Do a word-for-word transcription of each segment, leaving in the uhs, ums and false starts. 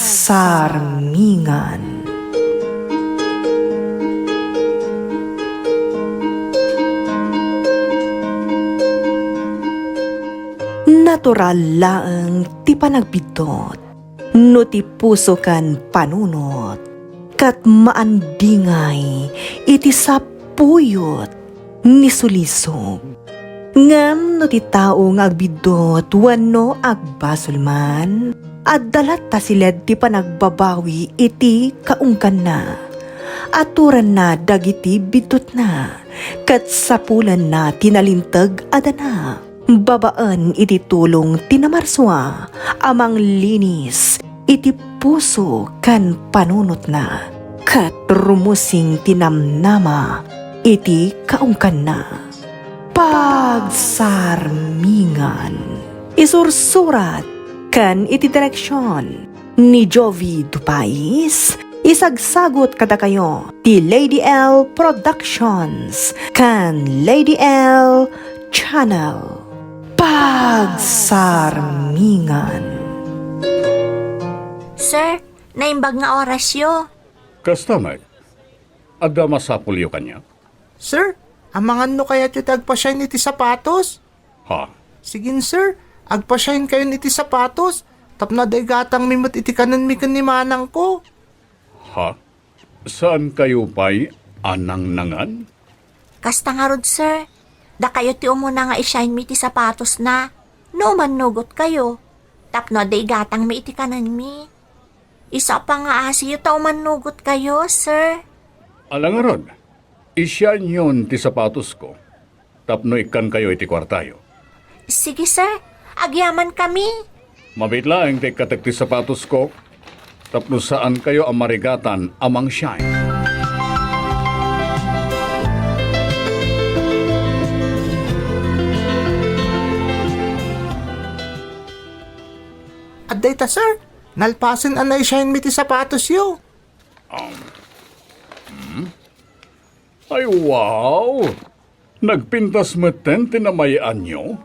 Pagsarmingan. Natural laeng ti panagbiddut no ti puso ken panunot, ket maandingay iti sapuyot ni sulisog. Ngem no ti tao nga agbiddut wenno agbasol man, adda latta siled ti panagbabawi iti kaungganna. Aturanna dagiti biddutna, ket sapulanna ti nalinteg a dana. Babaen iti tulong ti namarsua a manglinis iti puso ken panunotna, ket rumusing ti namnama iti kaungganna. Pagsarmingan. Isursurat ken iti direksion ni Jovi Dupais, isagsagut kadakayo ti Lady L Productions ken Lady L Channel. Pagsarmingan. Sir, naimbag nga orasyo. Kasta met, adda masapulyo kaniak? Sir, amangan no kayatyo ti agpa-shine iti sapatos? Ha? Sige, sir, agpa-shine kayon iti sapatos, tapno adda igatangmi met iti kanenmi ken ni manangko. Ha? Saan kayo pay a nangnangan? Kasta ngarud, sir. Dakayo ti umuna nga i-shine mi ti sapatosna. No umannugot kayo, tapno adda igatangmi iti kanenmi. Isu a pangngaasiyo ta umannugot kayo, sir. Ala ngarud, i-shine yon ti sapatosko. Tapno ikkankayo iti kuartayo. Sige, sir. Agyaman kami. Mabiit laeng ti ikkatek ti sapatosko, tapno saankayo a marigatan a mangshine. Adda ita, sir. Nalpasen a naishine mi ti sapatosyo. Um, hmm? Ay, wow! Nagpintas metten ti namay-anyo?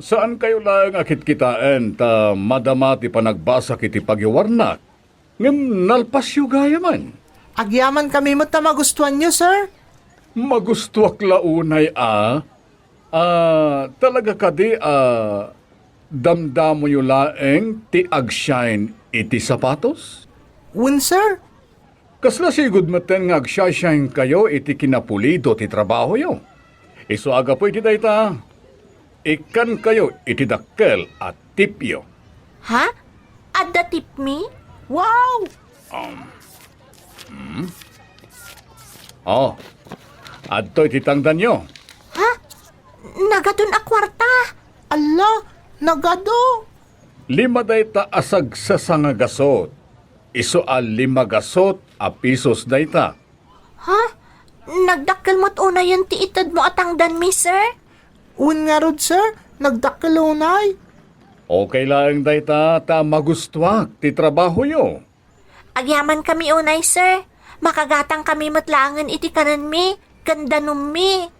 Saankayo laeng a kitkitaen ta madama ti panagbasak iti pagiwarnak, ngem nalpasyo gayamen. Agyamankami met ta magustuanyo, sir. Magustuak la unay a. Ah, talaga kadi a damdamoyo laeng ti agshine iti sapatos? Wen, sir. Kasla sigud metten nga agshayshaynkayo iti kinapulido ti trabahoyo. Isu a gapu iti dayta, ikkankayo iti dakkel a tipyo. Ha? Adda tipmi? Wow! Um, hmm? Oh, adtoy ti tangdanyo. Ha? Nagadun a kuarta. Alla, nagadu. Lima dayta a sagsasangagasut. Isu a lima gasut a pisos dayta. Ha? Nagdakkel met unayen ti itedmo a tangdanmi, sir? Wen ngarud, sir. Nagdakkel unay. Okay laeng dayta ta magustuak ti trabahoyo. Agyamankami unay, sir. Makagatangkami met laengen iti kanenmi ken danummi.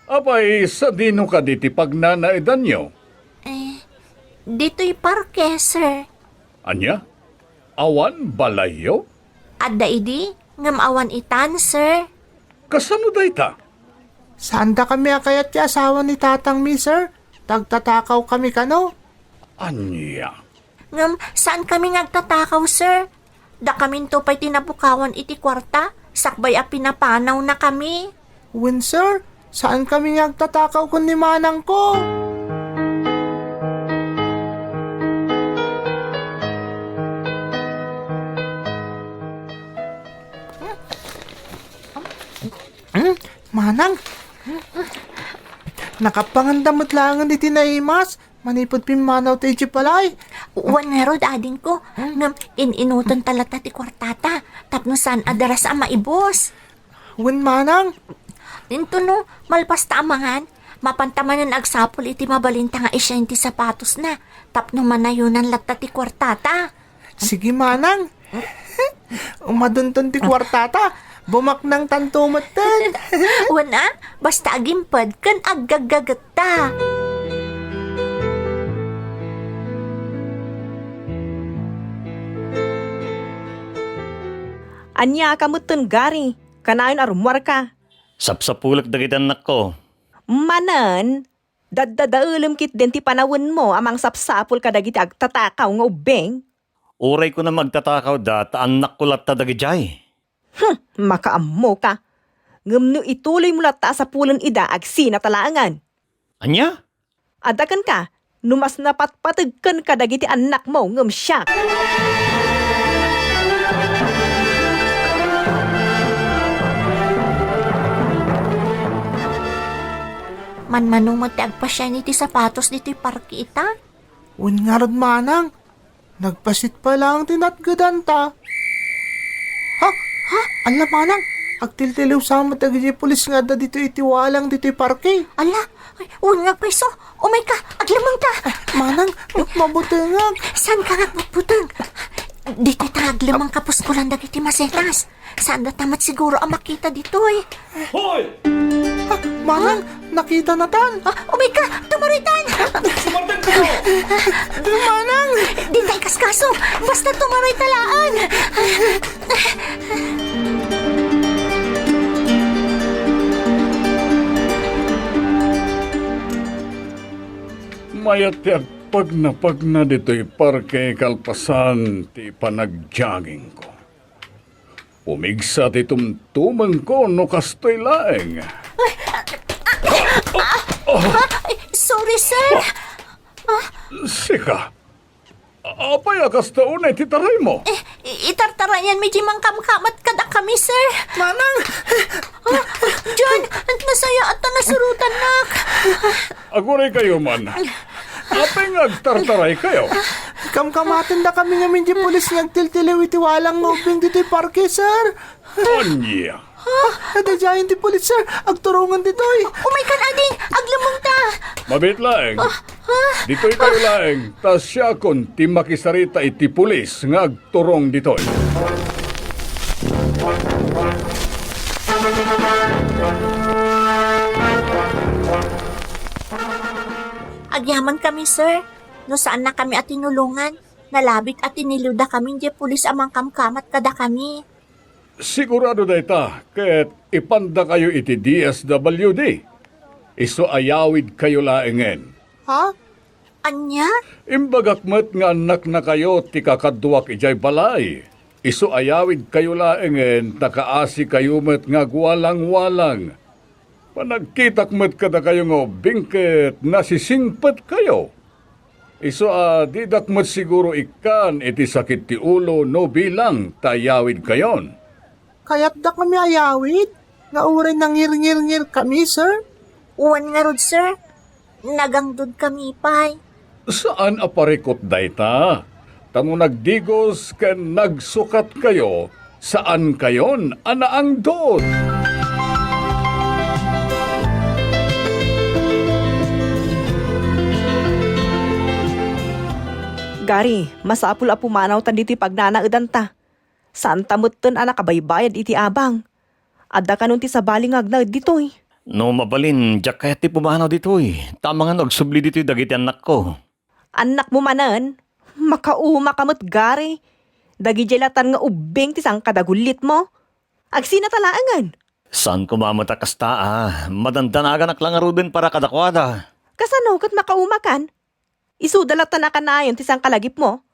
Apay, sadino kadi ti pagnanaedanyo? Eh, ditoy parke, sir. Ania? Awan balayyo? Adda idi, ngem awan itan, sir. Kasano dayta? Saandakami a kayat ti asawa ni tatangmi, sir. Tagtatakawkami kano. Ania? Ngem saankami nga agtatakaw, sir. Dakaminto pay ti nabukawan iti kuarta, sakbay a pinapanawnakami. Wen, sir, saankami nga agtatakaw ken ni manangko. Hmm? Manang? Nakapanganda met laengen iti naimas. Manipud pimmanaw ti idiay balay. Wen ngarud, adingko, ngem in-inutenta latta ti kuartata, tapno saan a daras a maibus. Wen manang. Intono, malpasta a mangan, mapanta manen agsapul iti mabalinta nga ishine ti sapatosna, tapno manayonan latta ti kuartata. Sige, manang. Umadunton ti kuartata. Bumaknangtanto metten. Wen a, basta agimped ken aggaggaget ta. Ania ka metten, Gary? Kanayon a rummuarka. Sapsapulek dagiti annakko. Manen, daddadaelem ketdin ti panawenmo a mangsapsapul kadagiti agtatakaw nga ubbing. Uray kunam agtatakawda ta annakko latta dagidiay. Hmm, makaammoka. Ngem no ituloymo latta a sapulen ida, agsinata laengen. Ania? Adda kenka, no mas napatpategken kadagiti annakmo ngem siak. Manmano met ti agpasian iti sapatos ditoy parke ita? Wen ngarud, manang. Nagpasit pay laeng ti natgedanta. Ha? Ha? Alla, manang, agtiltiliw sa met dagiti pulis nga adda ditoy iti walang ditoy parke. Alla, ay, wen nga agpayso. Umayka, aglemengta. Manang, mabutengak. Saanka nga agbutbuteng? Ditoy ta aglemeng kapuskulan dagiti masetas. Saanda ta met siguro a makita ditoy. Hoy! Ah, manang, nakitanatan. Ah, umayka, tumaroytan. Sumardengkayo! Manang! Dita ikaskaso, basta tumaroyta laeng. Mayat ti agpagnapagna ditoy parke kalpasan ti panagjoggingko. Pumigsa ti tumtumengko no kastoy laeng. Ay, sorry, sir. Sika, apay a kasta unay ti taraymo? Eh, i-, itartarayanmi ti mangkamkamat kadakami, sir. Manang! Ah, John, nasayaat ta nasurotannak. Aguraykayo man. Apay nga agtartaraykayo? Kamkamatendakami ngamin ti pulis nga agtiltiliw iti walang nga ubbing ditoy parke, sir. Ania? Ah, daydiayen ti pulis, sir. Agturongan ditoy. Umaykan, ading. Aglemengta. Mabiit laeng. Ah, ah. Ditoykayo laeng, ta siakon ti makisarita iti pulis nga agturong ditoy. Agyamankami, sir. No saannakami a tinulongan, nalabit a tiniliwdakami diay pulis a mangkamkamat kadakami. Sigurado dayta ket ipandakayo iti D S W D. Isu a yawidkayo laengen. Ha? Ania? Imbagak met nga annaknakayo ti kakaduak idiay balay. Isu a yawidkayo laengen ta kaasikayo met nga agwalangwalang. Panagkitak met kadakayo nga ubbing ket nasisingpetkayo. Isu a didak met siguro ikkan iti sakit ti ulo no bilang ta yawidkayon. Kayatdakami a yawid nga uray nangirngirngirkami, sir? Wen ngarud, sir. Nagangdudkami pay. Saan a parikut dayta. Ta no nagdigos ken nagsukatkayo, saankayon a naangdud. Gary, masapul a pumanawtan ditoy pagnanaedanta. Saanta metten a nakabaybayad iti abang. Adda kanon ti sabali nga agnaed ditoy? No mabalin, diak kayat ti pumanaw ditoy. Ta amangan no agsubli ditoy dagiti annakko. Annakmo manen? Makaumaka met, Gary. Dagidiay latan nga ubbing ti sangkadagullitmo. Agsinata laengen. Saan koma met a kasta a. Madandanaganak la ngaruden para kadakuada. Kasano ket makaumakan? Isuda latan a kanayon ti sangkalagipmo.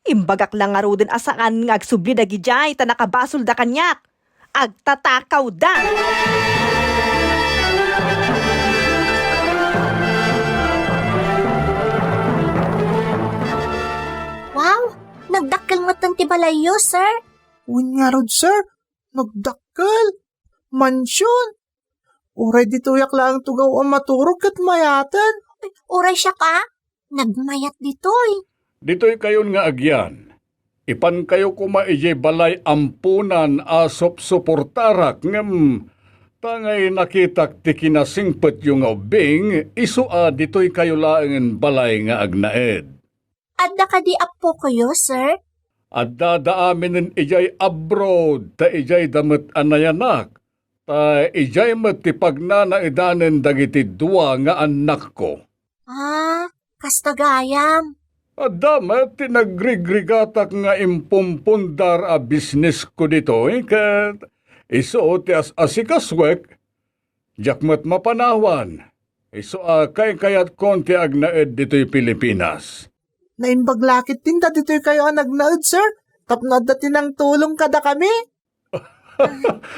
Imbagak la ngaruden a saan nga agsubli dagidiay ta nakabasolda kaniak. Agtatakawda! Wow! Nagdakkel metten ti balayyo, sir. Wen ngarud, sir. Nagdakkel. Mansion. Uray ditoyak laeng tugaw a maturog ket mayaten. Uray siak a, nagmayat ditoy. Ditoykayon nga agyan. Ipankayo koma idiay balay amponan a supsuportarak, ngem tangay nakitak ti kinasingpetyo nga ubbing, isu a ditoykayo laengen balay nga agnaed. Adda kadi appokoyo, sir? Adda da aminen idiay abroad, ta idiay da met a nayanak, ta idiay met ti pagnanaedanen dagiti dua nga annakko. Ah, kasta gayam. Adda met ti nagrigrigatak nga impumpundar a bisnesko ditoy, ket isu ti as-asikasuek, diak met mapanawan. Isu a kaykayatkon ti agnaed ditoy Pilipinas. Naimbag la ketdin ta ditoykayo a nagnaed, sir, tapno adda ti nangtulong kadakami.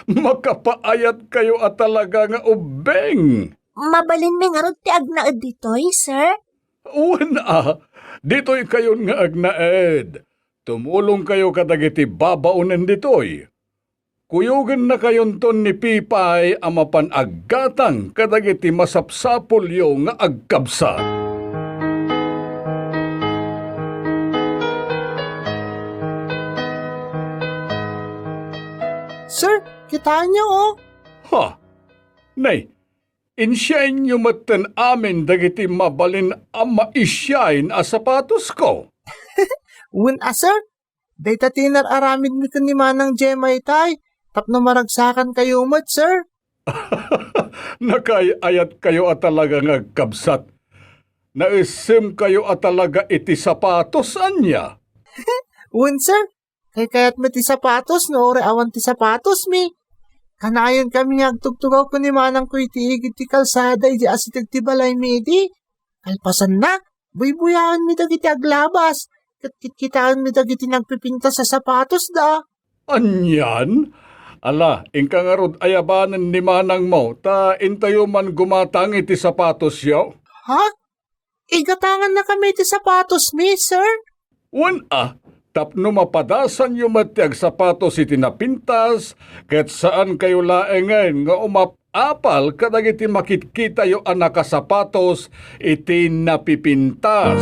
Makapaayatkayo a talaga nga ubbing. Mabalinmi ngarud ti agnaed ditoy, sir? Wen a, ditoykayon nga agnaed. Tumulongkayo kadagiti babaonen ditoy. Kuyogennakayonton ni Pipay a mapan aggatang kadagiti masapsapulyo nga agkabsat. Sir, kitaenyo, oh. Ha? Nay, insiaenyo metten amin dagiti mabalin a maisiain a sapatosko? Wen a, sir. Dayta ti inar-aramidmi ken ni Manang Jemay tay, tapno maragsakankayo met, sir. Nakaay-ayatkayo a talaga nga agkabsat. Naissemkayo a talaga iti sapatos, ania? Wen, sir. Kaykayatmi ti sapatos no uray awan ti sapatosmi. Kanayonmi nga agtugtugaw ken ni manangko iti igid ti kalsada idi asideg ti balaymi idi. Kalpasanna, buybuyaenmi dagiti aglabas, ket kitkitaenmi dagiti nagpipintas a sapatosda. Anian? Ala, inka ngarud ayabanen ni manangmo, ta intayo man gumatang iti sapatosyo. Ha? Igatangannakami iti sapatosmi, sir? Wen a, tapno mapadasanyo met ti agsapatos iti napintas, ket saankayo laengen nga umap-apal kadagiti makitkitayo a nakasapatos iti napipintas.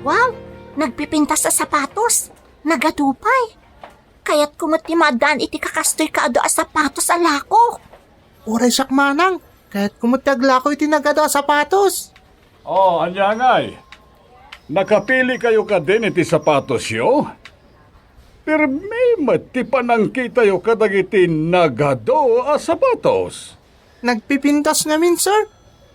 Wow! Nagpipintas a sapatos! Nagadu pay! Kayatko met ti maaddaan iti kakastoy kaadu a sapatos a lako. Uray siak manang, kayatko met ti aglako iti nagadu a sapatos. Oh, ania ngay? Nakapilikayo kadin iti sapatosyo? Pirmi met ti panangkitayo kadagiti nagadu a sapatos. Nagpipintas ngamin, sir.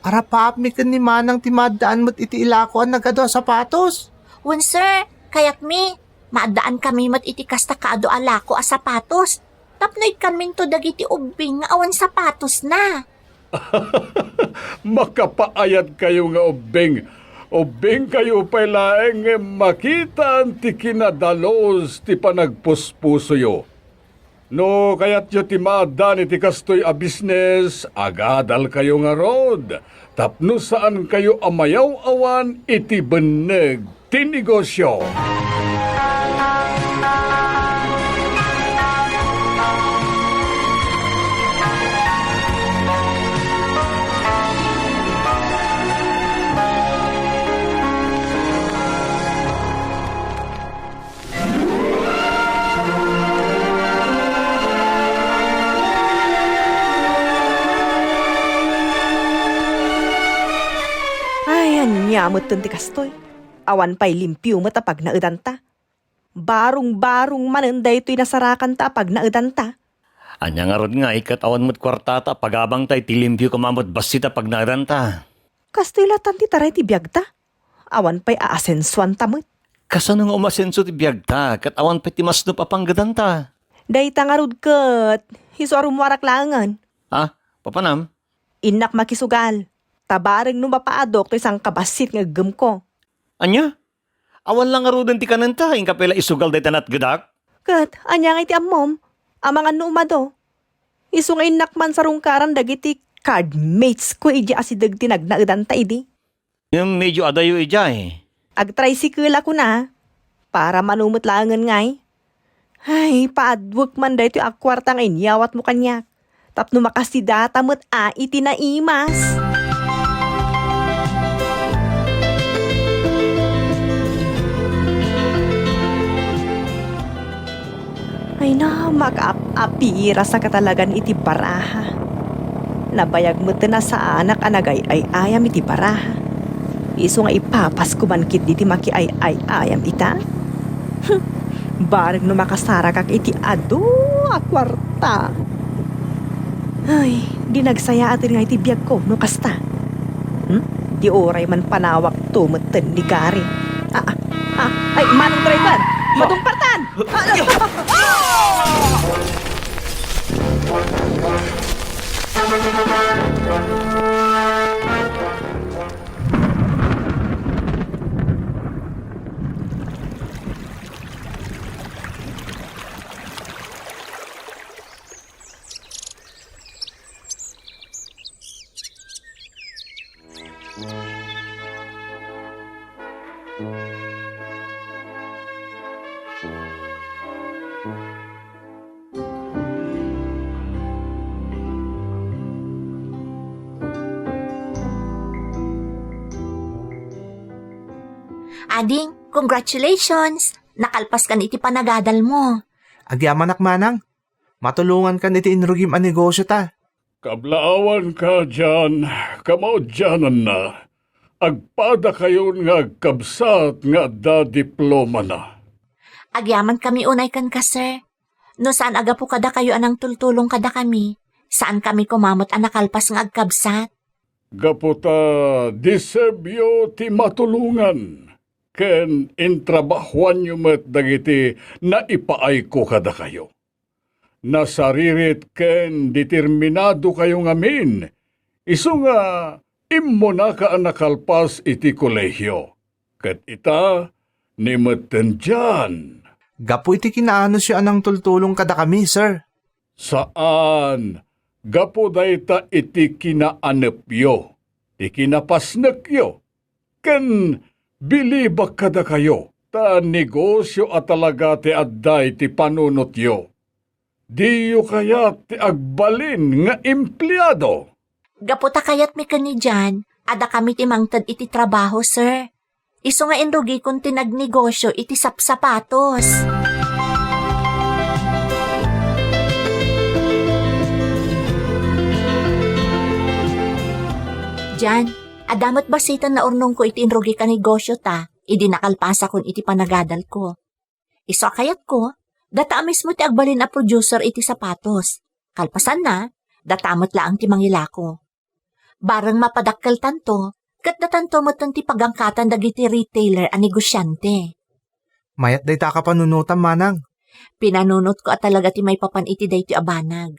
Arapaapmi ken ni manang ti maaddaan met iti ilako a nagadu a sapatos. Wen, sir, kayatmi. Maaddaankami met iti kasta kaadu a lako a sapatos. Tapno ikkanminto dagiti ubbing nga awan sapatosna. Makapaayatkayo nga ubbing. Ubbingkayo pay laeng ngem makitaan ti kinadalus ti panagpuspusoyo. No kayatyo ti maaddaan iti kastoy a bisnes, agadalkayo ngarud tapno saankayo a mayaw-awan iti benneg ti negosyo. Ay, ania metten ti kastoy? Awan pay limpio met a pagnaedanta. Barung-barung manen daytoy nasarakanta a pagnaedanta. Ania ngarud ngay ket awan met kuartata a pagabangta iti limpio koma met bassit a pagnaedanta? Kastoy latan ti taray ti biagta. Awan pay aasensuanta met. Kasano nga umasenso ti biagta ket awan pay ti masnop a panggedanta? Dayta ngarud ket, isu a rummuarak laengen. Ah, papanam? Innak makisugal, ta bareng no mapaadok toy sangkabassit nga iggemko. Ania? Awan la ngaruden ti kanenta, inka pay la isugal dayta natgedak? Ket, ania ngay ti ammom? Amangan no umado. Isu nga innak man sarungkaran dagiti cardmates ko idiay asideg ti nagnaedanta idi. Ngem medio adayo idiay. Agtricycle a kuna, para mano met laengen ngay. Ay, paaduek man daytoy a kuarta nga inyawatmo kaniak, tapno makasidata met a iti naimas. Ay na, makaap-apirasa ka talagan iti baraha. Nabayag met a saanak a nagay-ay-ayam iti baraha. Isu nga ipapasko man ketdi ti makiay-ay-ayam ita? Bareng no makasarakak iti adu a kuarta. Ay, di nagsayaaten nga iti biagko no kasta. Hmm? Di uray manpanawakto metten ni Gary. Ah, ah, ah, ay, manong driver! Matungpartan! Ah, ah, ah, ah! Ading, congratulations! Nakalpaskan iti panagadalmo. Agyamanak, manang. Matulongankan iti inrugim a negosio ta. Kablaawanka, John, kamaudiananna, agpadakayon nga agkabsat nga adda diplomana. Agyamankami unay kenka, sir. No saan a gapu kadakayo a nangtultulong kadakami, saankami koma met a nakalpas nga agkabsat. Gapu ta deserveyo ti matulongan, ken intrabahuanyo met dagiti naipaayko kadakayo. Nasaririt ken determinadokayo ngamin, isu nga immunaka a nakalpas iti kolehio. Ket ita, ni metten dian. Gapu iti kinaanusyo a nangtultulong kadakami, sir. Saan, gapu dayta iti kinaanepyo, ti kinapasnekyo, ken bilibak kadakayo, ta negosio a talaga ti adda iti panunotyo. Diyo kayat ti agbalin nga empleado? Gapu ta kayatmi ken ni John, adda kami ti mangted iti trabaho, sir. Isu nga inrugikon ti nagnegosio iti sapsapatos. John, adda met basiten naurnongko iti inrugik a negosio ta, idi nakalpasakon iti panagadalko. Isu a kayatko, data a mismo ti agbalin a producer iti sapatos. Kalpasanna, data met laeng ti mangilako. Bareng mapadakkeltanto, ket datanto metten ti pagangkatan dagiti retailer a negosiante. Mayat dayta a kapanunotam, manang. Pinanunotko a talaga ti maipapan iti daytoy a banag.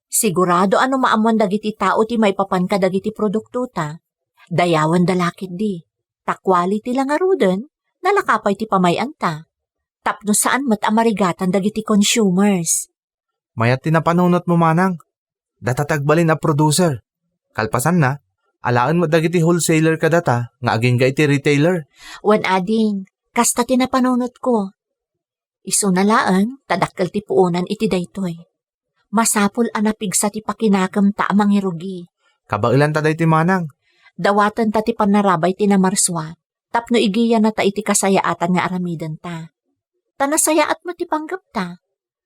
Sigurado a no maammoan dagiti tao ti maipapan kadagiti produktota, dayawenda la ketdi. Ta quality la ngaruden, nalaka pay ti pamay-anta. Tapno saan met a marigatan dagiti consumers. Mayat ti napanunotmo, manang. Data ti agbalin a producer. Kalpasanna, alaen met dagiti wholesaler kadata nga agingga iti retailer. Wen ading, kasta ti napanunotko. Isuna laeng ta dakkel ti puonan iti daytoy. Masapul a napigsa ti pakinakemta a mangirugi. Kabaelanta daytoy, manang. Dawatenta ti pannarabay ti namarsua tapno igiyanata iti kasayaatan nga aramidenta. Ta nasayaat met ti panggepta,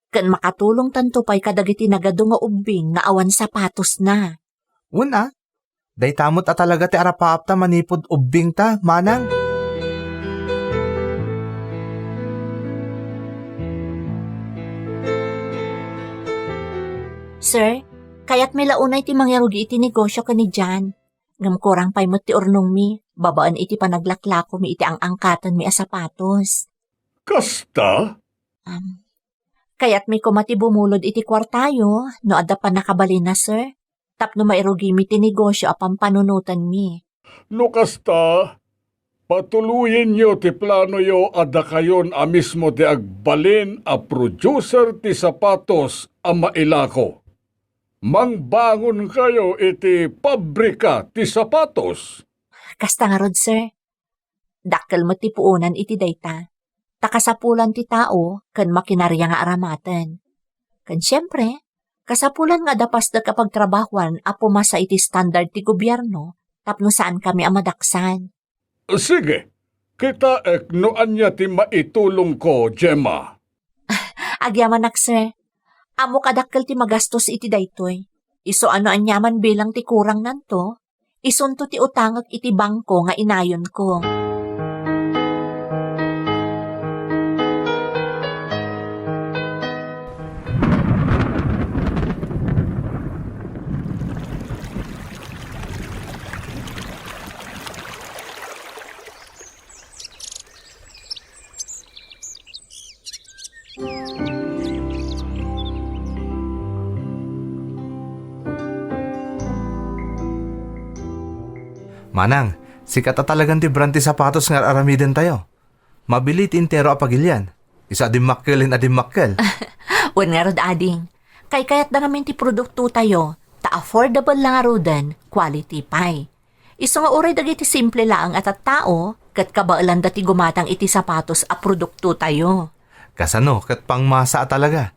ken makatulongtanto pay kadagiti nagadu nga ubbing nga awan sapatosna. Wen a, dayta met a talaga ti arapaapta manipud ubbingta, manang. Sir, kayatmi la unay ti mangirugi iti negosio ken ni John. Ngem kurang pay met ti urnongmi babaen iti panaglaklakomi iti ang-angkatenmi a sapatos. Kasta? Am, kayatmi koma ti bumulod iti kuartayo no adda pannakabalinna, sir, tapno mairugimi ti negosio a pampanunotenmi. No kasta, patuloyenyo ti planoyo a dakayon a mismo ti agbalin a producer ti sapatos a mailako. Mangbangonkayo iti pabrika ti sapatos. Kasta ngarud, sir. Dakkel met ti puonan iti dayta. Ta kasapulan ti tao ken makinaria nga aramaten. Ken siempre, kasapulan nga adda pasdek a pagtrabahoan a pumasa iti standard ti gobierno tapno saankami a madaksan. Sige, kitaek no ania ti maitulongko, Gemma. Agyamanak, sir. Ammok a dakkel ti magastos iti daytoy. Isu a no aniaman bilang ti kurangnanto, isunto ti utangek iti bangko nga inayonko. Manang, sikat a talagan ti brand ti sapatos nga ar-aramidentayo. Mabili ti entero a pagilian. Isu a dimmakkel ken a dimmakkel. Wen ngarud, ading. Kaykayatda ngamin ti produktotayo, ta affordable la ngaruden, quality pay. Isu nga uray dagiti simple laeng a tattao, ket kabaelanda ti gumatang iti sapatos a produktotayo. Kasano ket pangmasa a talaga?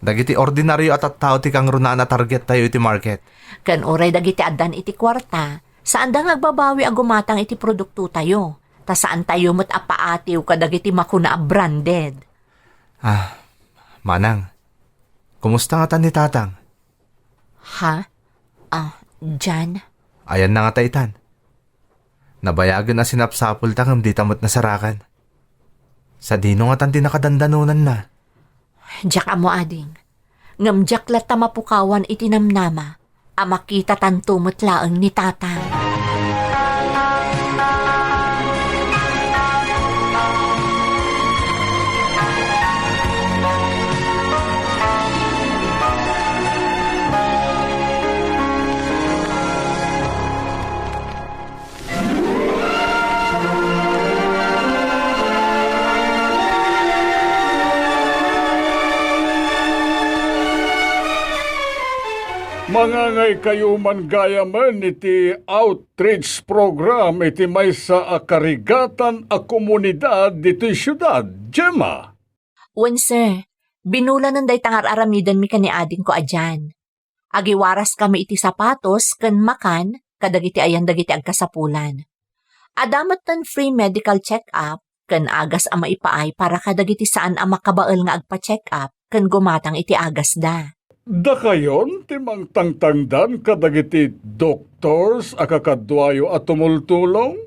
Dagiti ordinario a tattao ti kangrunaan a targettayo iti market. Ken uray dagiti addan iti kuarta, saanda nga agbabawi a gumatang iti produktotayo, ta saantayo met a paatiw kadagiti makuna a branded. Ah, Manang, kumusta ngatan ni Tatang? Ha? Ah, Jan? Ayanna ngata itan? Nabayagen a sinapsapulta ngem dita met nasarakan. Sadino ngatan ti nakadandanonanna? Diak ammo, ading. Ngem diak latta mapukawan iti namnama a makitatanto met laeng ni Tatang. Mangangaykayo man gayamen iti outreach program iti maysa a karigatan a komunidad ditoy siudad, Gemma? Wen, sir. Binulanen dayta nga ar-aramidenmi ken ni adingko a Jan. Agiwaraskami iti sapatos ken makan kadagiti ayan dagiti agkasapulan. Adda metten free medical check-up ken agas a maipaay para kadagiti saan a makabael nga agpa-check-up ken gumatang iti agasda. Dakayon ti mangtangtangdan kadagiti doctors a kakaduayo a tumultulong?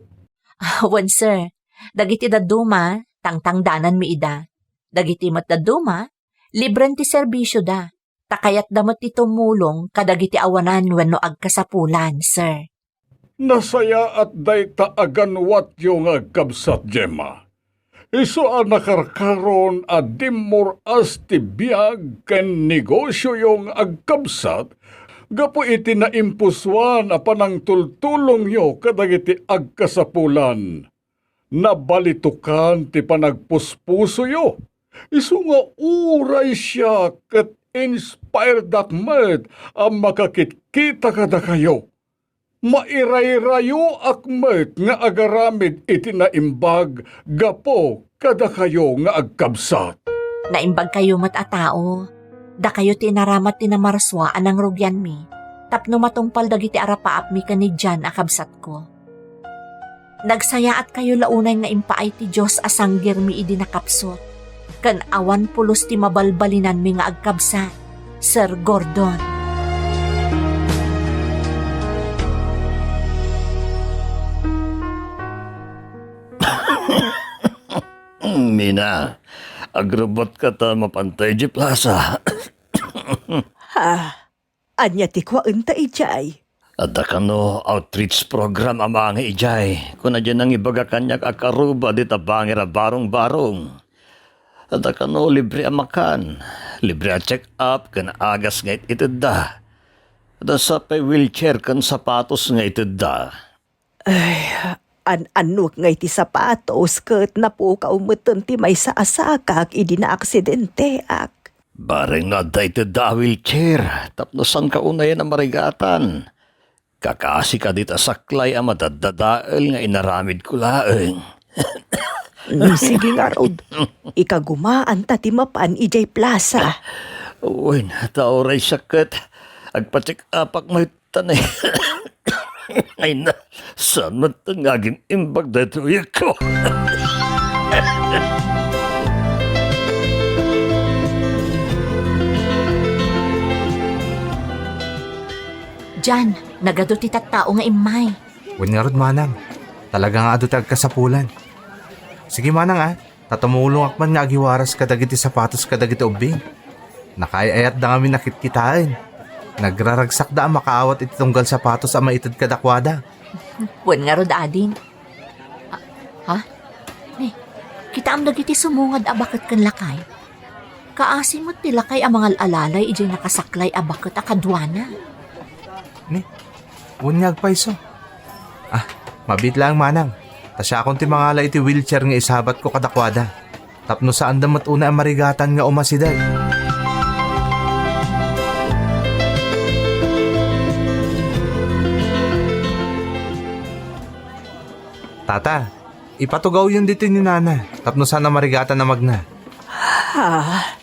Wen, sir. Dagiti dadduma, tangtangdananmi ida. Dagiti met dadduma, libren ti serbisioda, ta kayatda met ti tumulong kadagiti awanan wenno agkasapulan, sir. Nasayaat dayta a ganwatyo nga agkabsat, Gemma. Isu a nakarkaron a dimmur-as ti biag ken negosioyo nga agkabsat gapu iti naimpusoan a panangtultulongyo kadagiti agkasapulan. Nabalitokan ti panagpuspusoyo. Isu nga uray siak ket inspiredak met a makakitkita kadakayo. Mairayrayoak met nga agaramid iti naimbag gapu kadakayo nga agkabsat. Naimbagkayo met a tao. Dakayo ti inaramat ti namarsua a nangrugianmi tapno matungpal dagiti arapaapmi ken ni Jan a kabsatko. Nagsayaatkayo la unay nga impaay ti Dios a sanggirmi idi nakapsut, ken awan pulos ti mabalbalinanmi nga agkabsat, Sir Gordon. Mina, agrubotka ta mapanta idiay plasa. Ha? Ania ti kuaenta idiay? Adda kano outreach program a mangngeg idiay. Kuna diay nangibaga kaniak a karuba dita bangir a barong-barong. Adda kano libre a makan, libre a check-up ken agas nga it-itedda. Adda sa pay wheelchair ken sapatos nga itedda. Ay, an-annok nga iti sapatos ket napukaw metten ti maysa a sakak idi naaksidenteak. Bareng nga adda itedda a wheelchair tapno saanka unayen a marigatan. Kakasika dita saklay a madaddadael nga inaramidko laeng. Mm, sige ngarud. Ikagumaanta ti mapan idiay plasa. Wen, ta uray siak ket agpa-check-upak met. Tan ay, ay na, saan met nga agim-imbag daytoy ko? Jan, nagadu ti tattao nga immay. Wen ngarud, manang. Talaga nga adu ti agkasapulan. Sige, manang, a. Ta tumulongak man nga agiwaras kadagiti sapatos kadagiti ubbing. Nakaay-ayatda ngamin a kitkitaen. Nagraragsakda a makaawat iti tunggal sapatos a maited kadakuada. Wen ngarud, ading. Ah, ha? Ni, kitaem dagiti sumungad a baket ken lakay. Kaasi met ti lakay a mangal-alalay idiay nakasaklay a baket a kaduana. Ni, wen nga agpayso. Ah, Mabiit laeng, manang, ta siakon ti mangala iti wheelchair nga isabatko kadakuada, tapno saanda met unay a marigatan nga umasideg. Tata, ipatugawyon ditoy ni Nana tapno saan a marigatan a magna. Ah,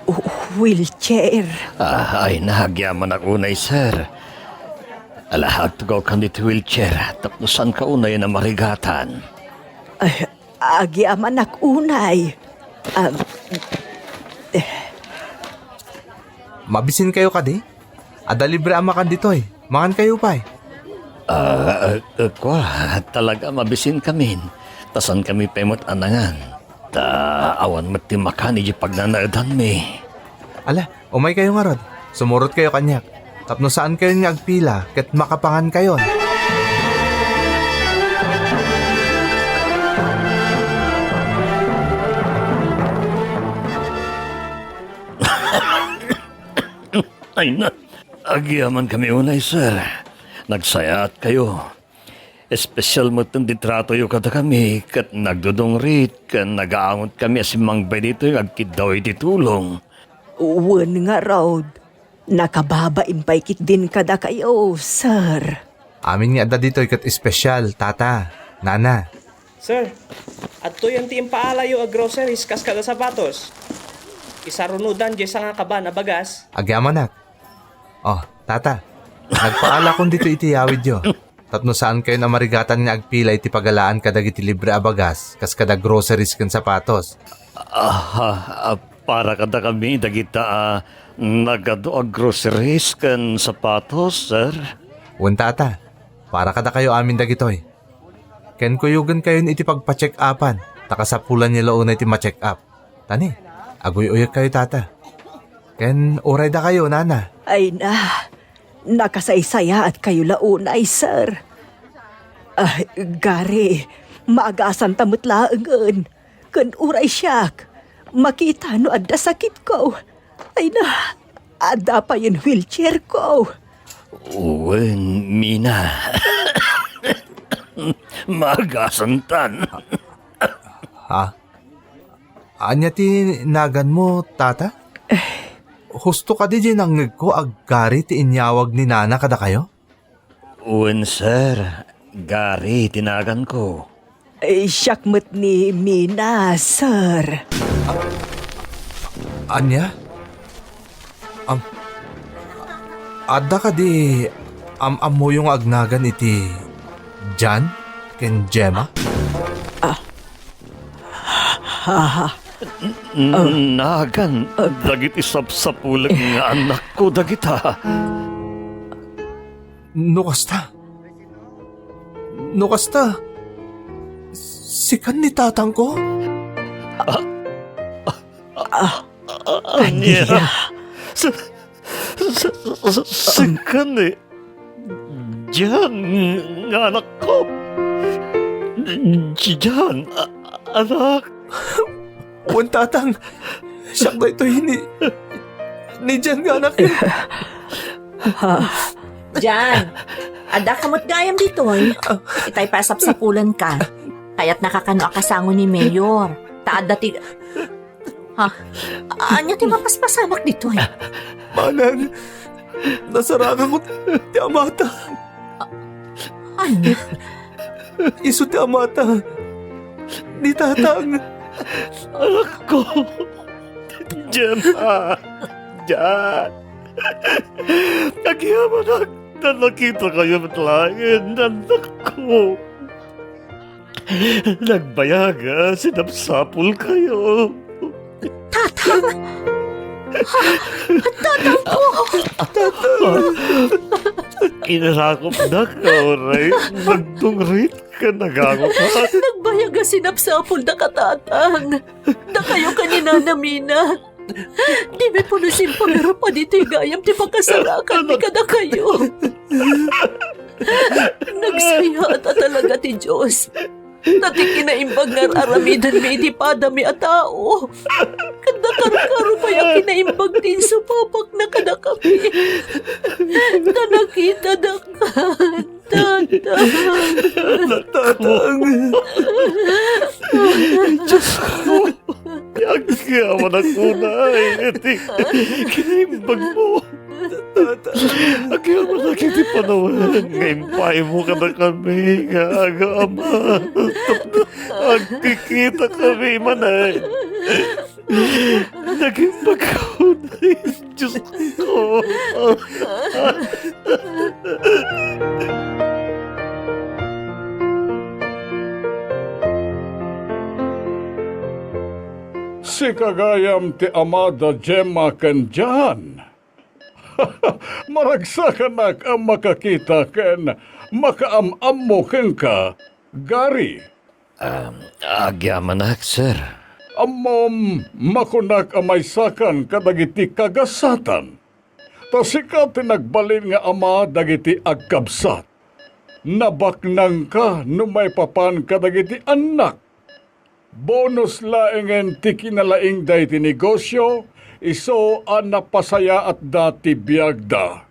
w-, wheelchair. Ah, ay, nagyamanak unay, sir. Ala, agtugawkan ditoy wheelchair tapno saanka unay a marigatan. Ay, agyamanak unay. Ah, Mabisin kayo kadi? Adda libre a makan ditoy. Mangan kayo pay. Ah, ah, ah, kwa, talaga mabisin kamin. Ta saan kami pay met a nangan. Ta awan met ti makan iti pagnanaedanmi. Ala, umay kayo ngarud. Sumurot kayo kaniak. Tapno saan kayon nga agpila ket makapangan kayon. Ay na, agyaman kami unay, sir. Nagsayaat kayo. Espesial met ti tratoyo kadakami, ket nagdudungrit ken nagaangot kami a simmangbay ditoy nga agkiddaw iti tulong. Wen ngarud, nakababain pay ketdin kadakayo, sir. Amin nga adda ditoy ket espesial, tata, nana. Sir, adtoyen ti impaalayo a groceries kas kada sapatos. Isarunodan diay sangakaban a bagas. Agyamanak. Oh, tata, nagpaalakon ditoy iti yawidyo. Tapno saan kayon a marigatan nga agpila iti pagalaan kadagiti libre a bagas, kas kada groceries ken sapatos. Ah, ah, para kadakami dagita a nagadu a groceries ken sapatos, sir? Wen, tata, para kadakayo amin dagitoy. Ken kuyogen kayon iti pagpa-check-upan, ta kasapulan la unay ti ma-check-up. Tani, aguy-uyek kayo, tata. Ken uray dakayo, nana. Ay na, nakasaysayaat kayo la unay, sir. Ah, gari, maagasanta met laengen. Ken uray siak, makita no adda sakitko. Ay na, adda payen wheelchairko. Wen, Mina. Maagasantan. Ha? Ania ti naganmo, tata? Husto kadi diay nangngegko a gari ti inyawag ni nana kadakayo? Wen, sir. Gari ti naganko. Eh, siak met ni Mina, sir. Ania? Am-, adda kadi am-ammoyo nga agnagan iti Jan ken Gemma? Ah. Ha? N-, nagan dagiti sapsapulek nga annakko dagita. No kasta, no kasta, sikan ni tatangko? Ah, ah, ania? Sa-, sa-, sa-, sa-, sikan ni Jan nga anakko. Jan, a-, anak. Wen, tatang, siak daytoy ni, ni Jan nga anak. Jan, adda ka met gayam ditoy. Itay pay a sapsapulenka. Kayatnaka kano a kasango ni Mayor. Ta adda ti, ha? Ania ti mapaspasamak ditoy? Manang, nasarangakon ti amata. Ania? Isu ti amata ni tatang. Anakko. Gemma. Jan. Agyamanak ta nakitakayo met laeng, anakko. Nagbayag a sinapsapulkayo. Tatang! Ha? Tatang ko! Inarakopnak a uray nagdungrit ken nagaangotak. Nagbayag a sinapsapuldak a tatang. Dakayo ken ni Nana Mina. Dimi pulos impagarup a ditoy gayam ti pakasarakanmi kadakayo. Nagsayaat a talaga ti Dios. Ta ti kinaimbag nga ar-aramidenmi iti padami a tao, ket nakarkaro pay a kinaimbag ti insupapakna kadakami. Ta nakitadakan. Tatang. Anak ko. Tatang. Diyos ko. Agyamanak unay iti kinaimbagmo. Agyamanak iti panawen nga impaymo kadakami nga aga-ama. Agkikitakami manen. Naging pagkaunay, Diyos ko. Sika gayam ti amada Gemma ken Jan. Maragsakanak a makakita ken makaam-ammo kenka, Gary. Ah, agyamanak, sir. Ammom, makunak a maysakan kadagiti kagasatan. Ta sika ti nagbalin nga ama dagiti agkabsat. Nabaknangka no maipapan kadagiti annak. Bonus laengen ti kinalaing daytoy negosio, isu a napasayaatda ti biagda.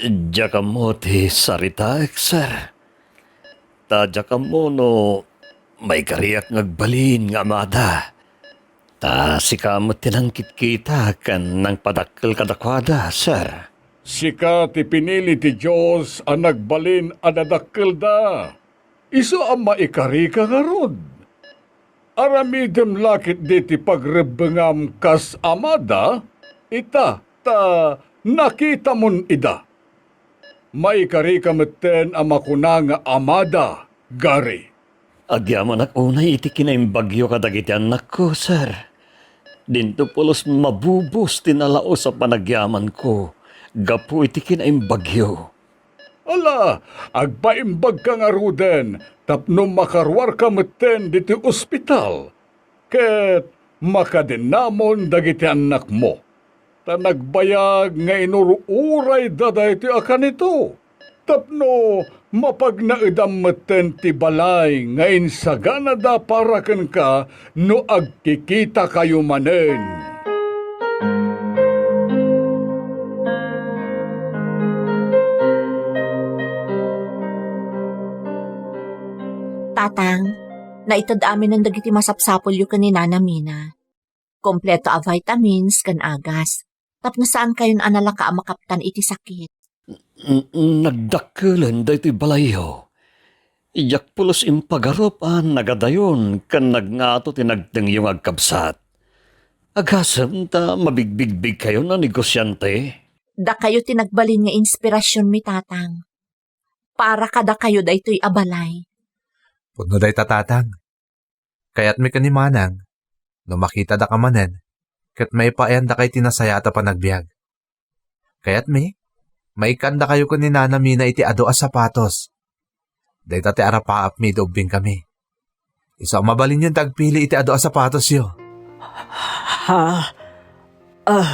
Diak ammo ti saritaek, sir. Ta diak ammo no maikariak nga agbalin nga amada. Ta sika met ti nangkitkita ken nangpadakkel kadakuada, sir. Sika ti pinili ti Dios a nagbalin a dadakkelda. Isu a maikarika ngarud. Aramidem la ketdi ti pagrebbengam kas amada, ita, ta nakitamon ida. Maikarika metten a makuna nga amada, Gary. Agyamanak unay iti kinaimbagyo kadagiti annakko, sir. Dinto pulos mabubos ti nalaus a panagyamanko gapu iti kinaimbagyo. Ala, agpaimbagka ngaruden tapno makaruarka metten ditoy ospital ket makadennamon dagiti annakmo. Ta nagbayag nga inur-urayda daytoy a kanito, tapno mapagnaedam metten ti balay nga insaganada para kenka no agkikitakayo manen. Tatang, naited aminen dagiti masapsapulyo ken ni Nana Mina. Kompleto a vitamins ken agas, tapno saankayon a nalaka a makaptan iti sakit. N-, nagdakkelen daytoy balayyo. Diak pulos impagarup a nagadayon ken nagngato ti nagtengyo nga agkabsat. Agasem ta mabigbigbigkayon a negosiante? Dakayo ti nagbalin nga inspirasionmi, Tatang. Para kadakayo daytoy a balay. Pudno dayta, Tatang. Kayatmi ken ni Manang, no makitada ka manen, ket maipaayandaka iti nasayaat a panagbiag. Kayatmi, maikkandakayo ken ni Nana Mina iti adu a sapatos. Dayta ti arapaapmi idi ubbingkami. Isu a mabalinyon ti agpili iti adu a sapatosyo. Ha? Ah,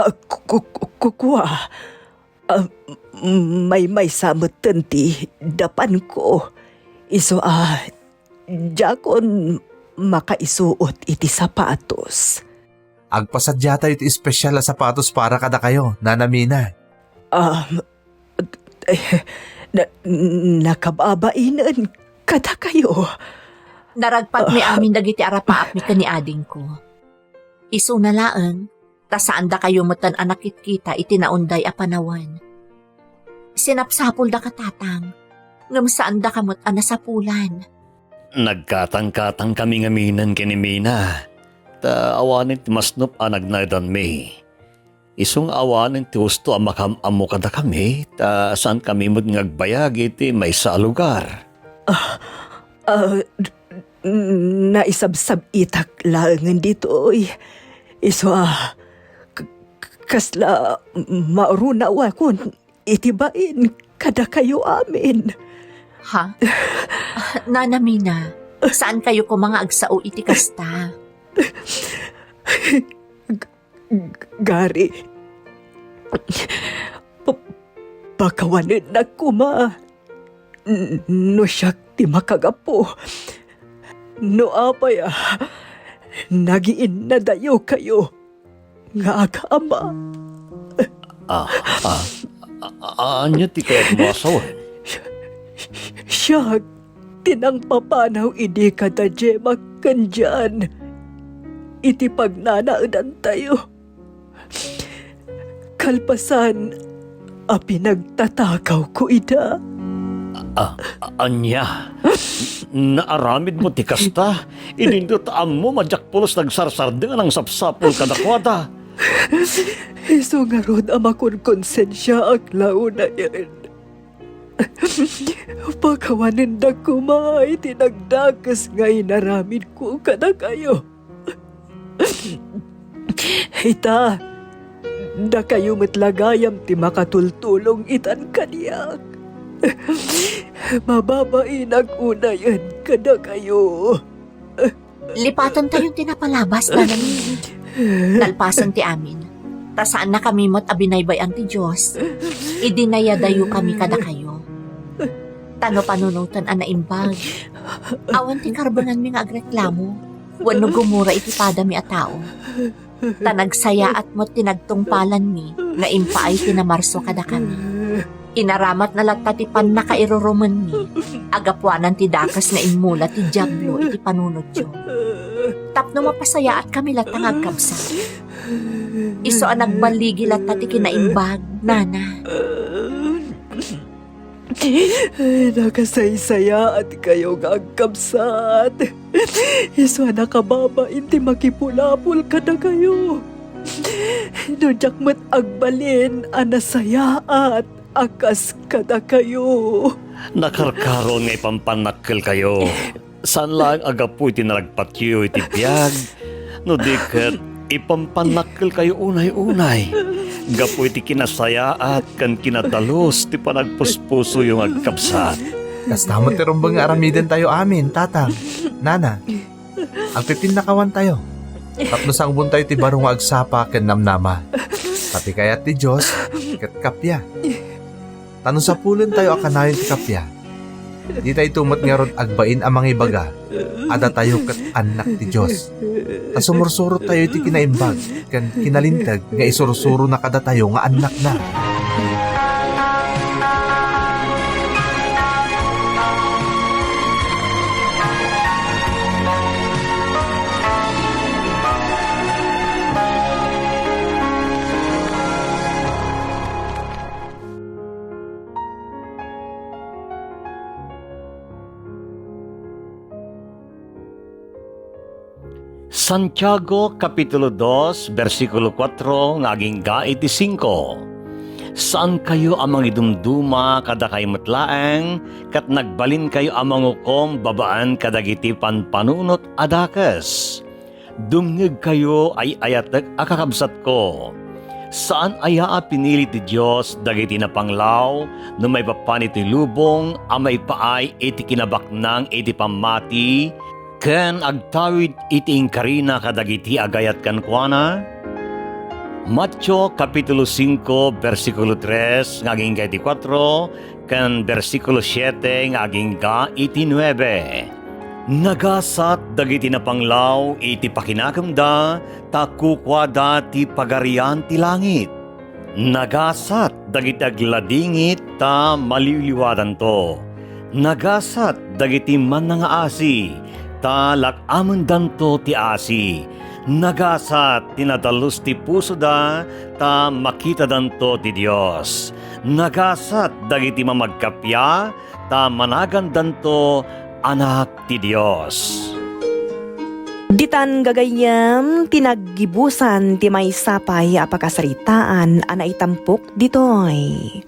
ah, ku-, ku-, ku-, kua. Ah, m-, maymaysa metten ti dapanko. Isu a, diakon makaisuot iti sapatos. Agpasadiatayo ti espesial a sapatos para kadakayo, Nana Mina. Um, eh, na-, nakababainen kadakayo. Naragpatmi Ah. amin dagiti arapaapmi ken ni adingko. Isuna laeng, ta saandakayo metten a nakitkita iti naunday a panawen. Sinapsapoldaka, Tatang, ngem saandaka met a nasapulan. Nagkatangkatangkami ngaminen ken ni Mina, ta awanen ti masnop a nagnaedanmi. Isu nga awanen ti husto a makaam-ammo kadakami, ta saankami met nga agbayag iti maysa a lugar. Ah, ah, naisabsab-itak laengen ditoy. Isu a, k-, k-, kasla maurunawakon iti bain kadakayo amin. Ha? Ah, Nana Mina, saankayo koma nga agsao iti kasta? G-, Gary, pa-, pakawanennak koma n-, no siak ti makagapu. No apay a nagiinnadayokayo nga aga-ama. Ah, ah, ah, ania ti kayatmo a sawen? Siak ti nangpapanaw idi kada Gemma ken Jan iti pagnanaedantayo. Kalpasan a pinagtatakawko ida. A-, a-, ania? Naaramidmo ti kasta? Idinto ta ammom a diak pulos nagsarsardeng a nangsapsapul kadakuada. Isu ngarud a makonkonsensiaak la unayen. Pakawanendak koma iti nagdakes nga inaramidko kadakayo. Ita, dakayo met la gayam ti makatultulong itan kaniak. Mababainak unayen kadakayo. Lipatentayon ti napalabas, Nanang Mary. Nalpasen ti amin, ta saannakami met a binaybay-an ti Dios idi nayadayokami kadakayo. Ta no panunoten a naimbag, awan ti karbenganmi nga agreklamo wenno gumura iti padami a tao. Ta nagsayaat met ti nagtungpalanmi nga impaay ti namarsua kadakami. Inaramatna latta ti pannakairurumenmi a gapuanan ti dakes nga immula ti Diablo iti panunotyo. Tapno mapasayaatkami latta nga agkabsat. Isu a nagballigi latta ti kinaimbag, Nana. Nakasaysayaatkayo nga agkabsat. Isu a nakababain ti makipulapol kadakayo. No diak met agbalin a nasayaat a kas kadakayo. Nakarkaron nga ipampannakkelkayo. Saan laeng a gapu iti naragpatyo iti biag, no di ket ipampannakkelkayo unay-unay gapu iti kinasayaat ken kinadalus ti panagpuspusoyo nga agkabsat. Kasta met ti rumbeng nga aramidentayo amin, Tatang, Nana. Agpipinnakawantayo tapno sangbontayo ti baro nga agsapa ken namnama. Ta ti kayat ti Dios ket kappia. Ta no sapulentayo a kanayon ti kappia, ditayto met ngarud agbain a mangibaga a datayo ket annak ti Dios. Ta sumursurottayo iti kinaimbag ken kinalinteg nga isursurona kadatayo nga annakna. Santiago, Kapitulo dos, bersikulo kuatro nga agingga iti singko. Saankayo a mangidumduma kadakay met laeng, ket nagbalinkayo a mangukom babaen kadagiti panpanunot a dakes. Dumngegkayo, ay-ayatek a kakabsatko. Saan aya a pinili ti Dios dagiti napanglaw no maipapan iti lubong a maipaay iti kinabaknang iti pammati ken agtawid iti inkarina kadagiti agayat kenkuana? Mateo, Kapitulo singko, bersikulo tres nga agingga iti kuatro, ken bersikulo siete nga agingga iti nuebe. Nagasat dagiti napanglaw iti pakinakemda, ta kukuada ti Pagarian ti langit. Nagasat dagiti agladingit, ta maliwliwadanto. Nagasat dagiti mannangaasi, ta lak-amendanto ti asi. Nagasat ti nadalus ti pusoda, ta makitadanto ti Dios. Nagasat dagiti mamagkappia, ta managandanto anak ti Dios. Ditan gagayyem ti naggibusan ti maysa pay a pakasaritaan a naitampok ditoy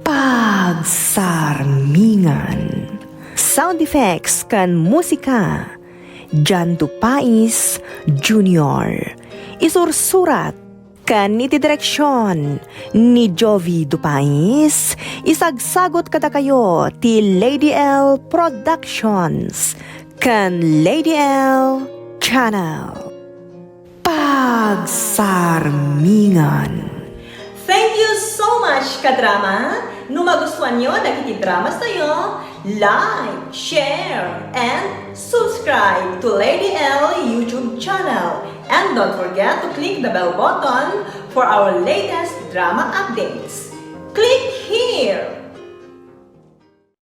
Pagsarmingan. Sound effects ken musika, Jan Dupais Junior. Isursurat ken iti direksion ni Jovi Dupais, isagsagut kadakayo ti Lady L Productions ken Lady L Channel. Pagsarmingan. Thank you so much, kadrama! No magustuanyo dagiti dramas tayo, like, share, and subscribe to Lady L YouTube channel. And don't forget to click the bell button for our latest drama updates. Click here!